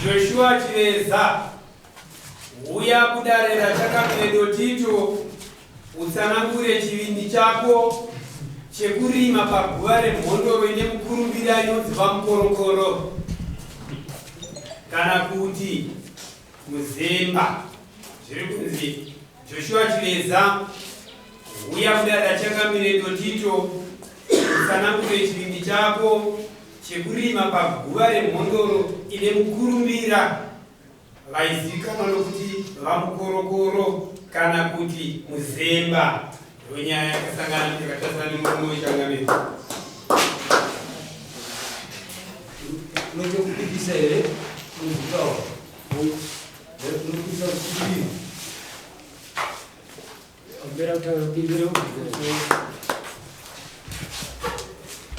Joshua Chiveza, huya kudare raChakamire Dotito utsanangure chivindi chako chekurima paguva remhondoro ine mukurumbira inonzi VaMukorokoro kana kuti Muzemba. Zviri kunzi Joshua Chiveza, huya kudare raChangamire Dotito utsanangure chivindi chako chekurima paguva remhondoro ine mukurumbira vaizivikanwa nokuti VaMukorokoro kana kuti Muzemba. Ndonyaya yakasangana yakatarisana nemurume wechangamire. Unoita kupikisa here? Unozivawo. Unopikisa kuti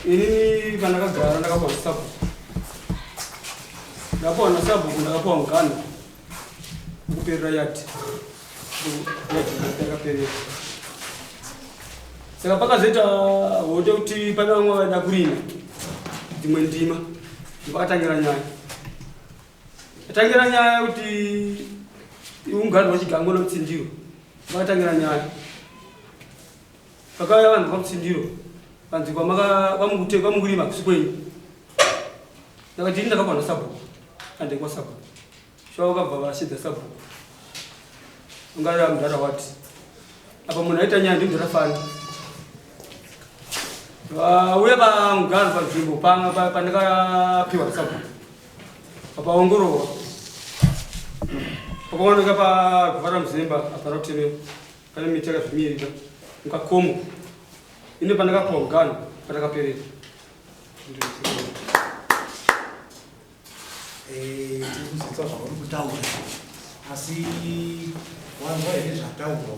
Inini pandakagara ndakapuwa sabhuku. Ndapuwa nasabhuku ndakapuwa mukana wekuperera yadhi. Yadhi yakaperera. Saka pakazoita hote kuti pane vamwe vaida kurima dzimwe ndima ndopakatangira nyaya. Tangira nyaya kuti ungano wechigango nomutsindiro vakatangira nyaya vakauya vanhu kwamutsindiro vanzi kwamukute kwamukurima kusi kwenyu ndakati ini ndakakwana sabhuku ande kwasabhuku shuwa vakabva vashedza sabhuku ungaya mudhara wati apa munhu aita nyaya ndimudhara fani vauya pamugaro panzvimbo pandakapiwa sabhuku Papaongororwa pakaoneka paguva raMuzemba hapana kutemewa, pane miti yakazvimirira mukakomo ine pandakapiwa muganhu patakaperera. Eh, tiri kuzonzwa zvauri kutaura asi wanzwa here zvataurwa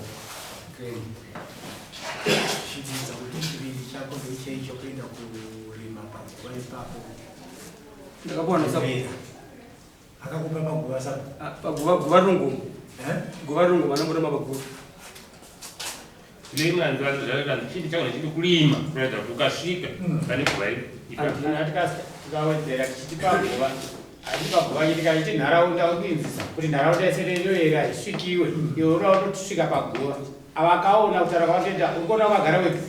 chidzidza kuti chivindi chako ndechei chokuenda kurima paguva ipapo Ndakapuwa na sabhuku. Akakupa paguva sabhuku? Ah, paguva guva rinongoma. Eh? Guva rinongoma anongorema paguva. Chindi chako chiri kurima kuratidza kuti ukasvika pane guva iri. Tikawedzera tichiti paguva hati paguva chiti kana chiti nharaunda ukuinzisa kuti nharaunda yese inoyera haisvikiwe iwe unoda kutosvika paguva avakaona kutaura kwavatoita uri kuona wakagara wega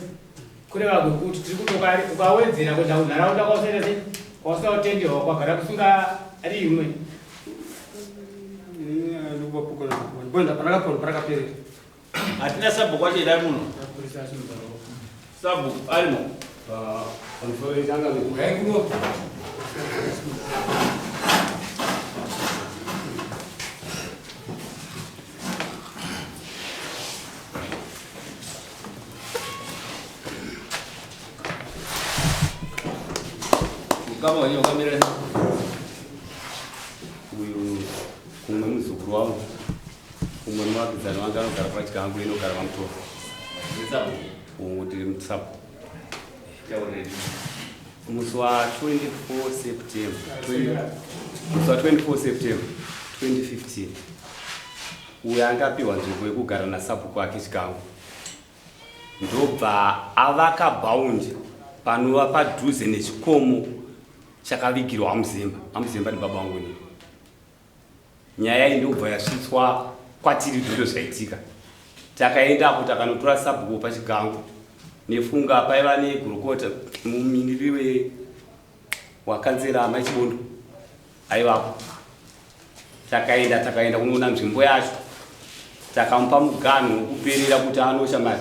Kureva kwekuti tiri kuti ukawedzera kuenda kunharaunda kwausaita sei kwausina kutenderwa kwagara kusingarimwe. Hatina sabhuku wacho here ari muno? Sabhuku arimo? Ukama wenyu wakamira sei? Uyu kumwe muzukuru wangu, umwe muvakidzani wangu anogara pachigangu inogara vamutora. Umu tiri mutsapo. Musi wa 24 September, musi wa 24 September 2015 uyo anga apihwa nzvimbo yekugara nasabhuku wake Chigangu ndobva avaka bhaundi panova padhuze nechikomo chakavigirwa aMuzemba. AMuzemba ndibaba vangu inini. Nyaya iyi ndobva yasvitswa kwatiri ndizvo zvaitika. Takaendako takanotora sabhuku pachigangu nefunga paiva negurukota mumiriri wakanzera amai Chibondo aivapo. Takaenda takaenda kunoona nzvimbo yacho takamupa muganhu wekuperera kuti anosha mari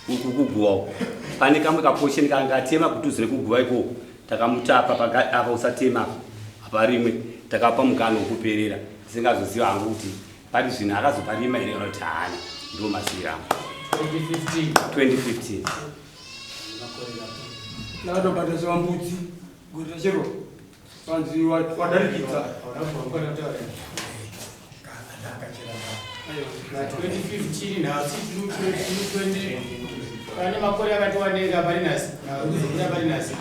uku kuguva uku pane kamwe kaposheni kanga atema kudhuze nekuguva ikoko takamuti apa apa usatema apa apa rimwe takapa muganhu wekuperera ndisingazoziva hangu kuti pari zvino akazoparima here kana kuti haana ndiwo maziviro angu. 2015. 2015. Ndakatobata chivambudzi gore rachero vanzi wadarikidza. Na 2015 nhasi tiri pane makore akati wandei pari nhasi kuzobuda pari nhasi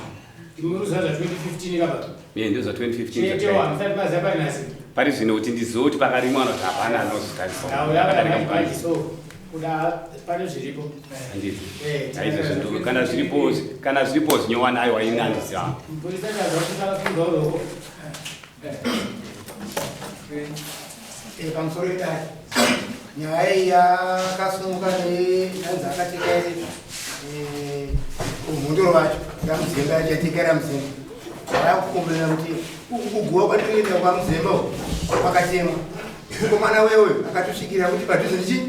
ndinoruziva zva 2015 kapa. Mie ndo zva 2015. Chete hamusati maziva pari nhasi. Pari zvino kuti ndizive kuti pakarimwa kana kuti hapana anozvitarisa. Nhau yakadai so kuda pane zviripo. Handiti. Aizvo ndo kana zviripo, kana zviripo zvinyowana aiwa ini handiziva. Mupurisa chazva kusaka funga uroko. Pamusoro idai nyaya iyi yakasumuka nenanzi akateka umhunduro vacho yaMuzemba yachatekera Muzemba vakukomberera kuti uku kuguwa kwatinoenda kwaMuzemba uku kwakatemwa. Mukomana wewe akatosvikira kuti padhuze ndichi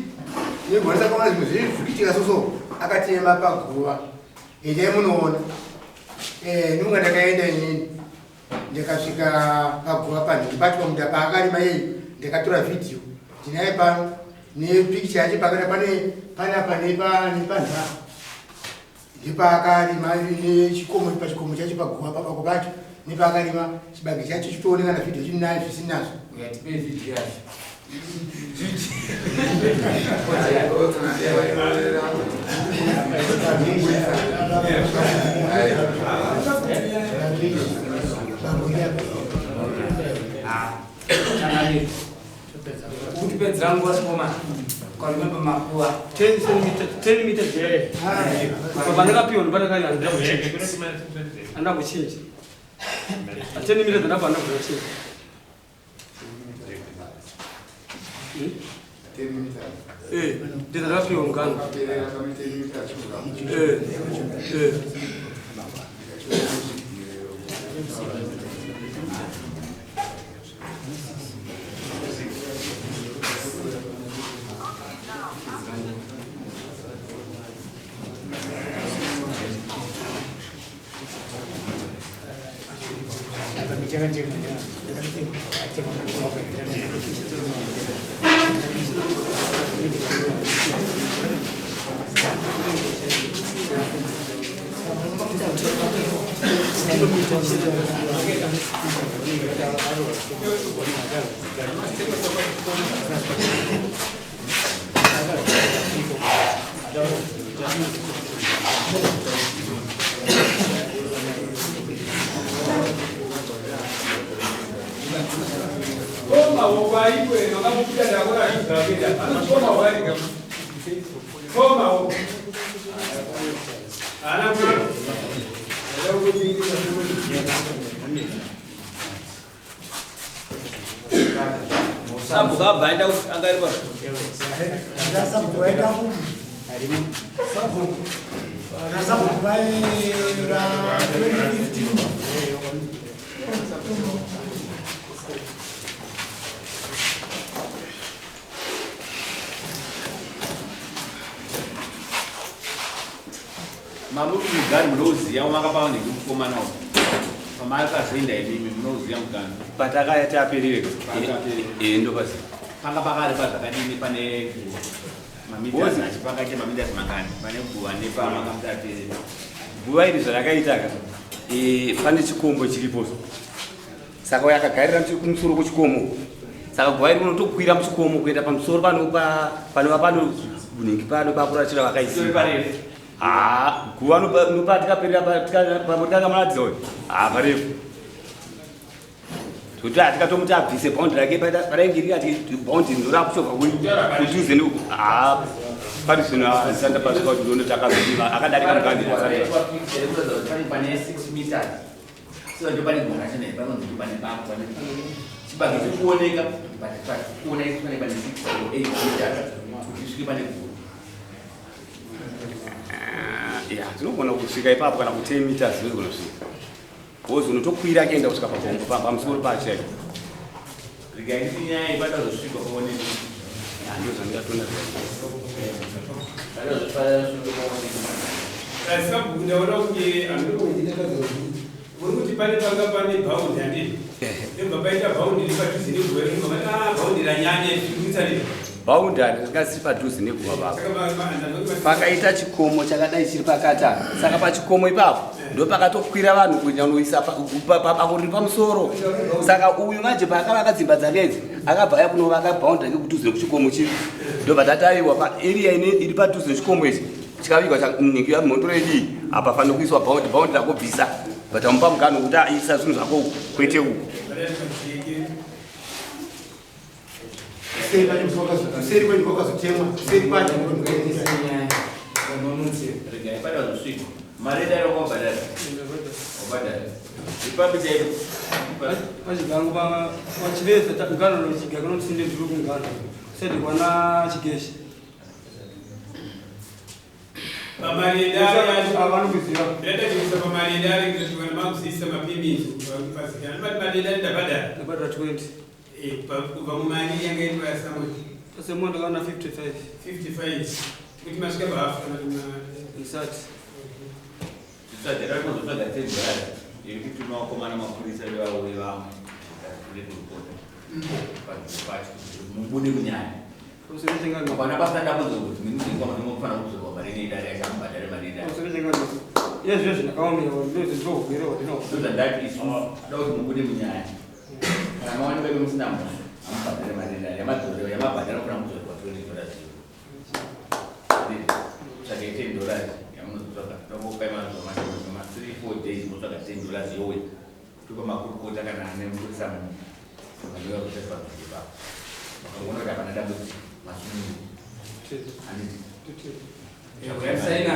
negonesa kwaona zvimwe zviri zvikuitika soso akatema paguva. Endai munoona. Ndinonga ndakaenda inini ndikasvika paguva panhingi pacho pamuda paakarima yei ndikatora vhidhiyo ndinaye pano nepikicha yacho pakati pane panapa nepanhaa ndepaakarima nechikomo pachikomo chacho paguva pabako pacho nepaakarima chibage chacho chitooneka na vhidhiyo chinayo zvisinazvo. Uyatipe vhidhiyo yacho. Kutipedzera nguva sikoma ukaremember makuva 10 centimeter, 10 meters. Pandakapiwa ndopandakari handina kuchinja, handina kuchinja 10 meters ndabva handina kuchinja. Ndizakapiwa mugano. Sabhuku abva aenda anga ari pa Sabhuku vaenda sabhuku sabhuku vaira 2015. Mamuti mugari munouziya wamakapa nekumukomana uyu pamakazoenda imimi munouziya mugari patakaya taperere. Ndopaziva panga pakaripa zvakadini pane guva mamitasi achipakaite mamitasi mangani pane guva nepamakamuti Guva iri zvarakaitaka pane chikombo chiripo, saka uyo akagarira kumusoro kwechikomo, saka guva iri unotokwira muchikomo kuenda pamusoro panova pano nhingi pano pakurachira vakaisiya. Haa, guva nopa tikaperera pamotakamuratidza uyu haa parefu kuti hatikatomuti abvise bhaundi rake parainge riri ati bhaundi ndorakuchovha kudhuze haa pari zvino asanda pasvika kuti ndono takazodiva akadarika mugandhi. Pane 6 meters so ndo pane gona chene panonzi ndo pane bako pane chibage chikuoneka but kuona isu pane 6 or 8 meters kuti isvike pane guva. Ya, tinogona kusvika ipapo kana ku 10 meters tinogona kusvika wozi unotokwira kuenda kusvika pagombo pamusoro pacho. Regai nditi nyaya ipatazosvikwa paoneka. Ndo zvandingatona. Sabhuku, ndaona kunge muri kuti pane panga pane bhaundi handii ndobva paita bhaundi iri padhuze neguva rinobva mati a bhaundi ranyanya zvirikuitsa nei. Boundary ringasiri padhuze neguva baba. Pakaita chikomo chakadai chiri pakati apa. Saka pachikomo ipapo ndo pakatokwira vanhu kunyanoisa pabako riri pamusoro. Saka uyu manje paakavaka dzimba dzake idzi akabva aya kunovaka boundary kudhuze nekuchikomo chiri. Ndobva tataiwa paarea ine iri padhuze nechikomo ichi chikavigwa cha mhondoro yedu apa fanira kuiswa boundary boundary rakobvisa. But amupa mukana wekuti aisa zvinhu zvako kwete uku. Kuseri kwenyu kwakazotemwa, kuseri kwacho Regai pane vazosvika. Mari dai wakabhadhara. Wabhadhara. Ipapi chaipo. Pachigango pachiveza ngano nochiga kunotisinde ndiri kungano. Sedi kwana chigeshi. Ndatakuisa pamarenda ari kuti kana makusiisa mapimisi pasikana mati marenda ndabhadhara. Ndabhadhara 20. Kubva mumari yanga iri pasamuti. Pasemondo ndakaona 55. 55. Kuti masvika pahafu kana kuti Isati. Titsvaga kuzotsvaga 10 dollars. Iri kutuma vakomana mapurisa vevauye vamwe. Kune kuripota. Pacho mubude munyaya. Hapana pasina dambudziko kuti mimi munofanira kuzorwa mari nedare yacho amubhadhare mari nedare. Iye zvino zvindakaomewa ndozvindinohwere hwandinohwa. Ndozvandati isu toda kuti mubude munyaya. Kana maonekwa imi musina mhosva amubhadhare mari nedare yamadzorerwa yamabhadhara munofanira kuzorwa 20 dollars. Tsvage 10 dollars yamunozotsvaga. Tokupai mazuva mashoma ma 3 4 days motsvaga 10 dollars yowe. Topa makurukota kana ane mupurisa munhu. Vanouya kuita panzvimbo ipapo. Vakaona kuti hapana dambudziko masununguka. Handiti. Saina.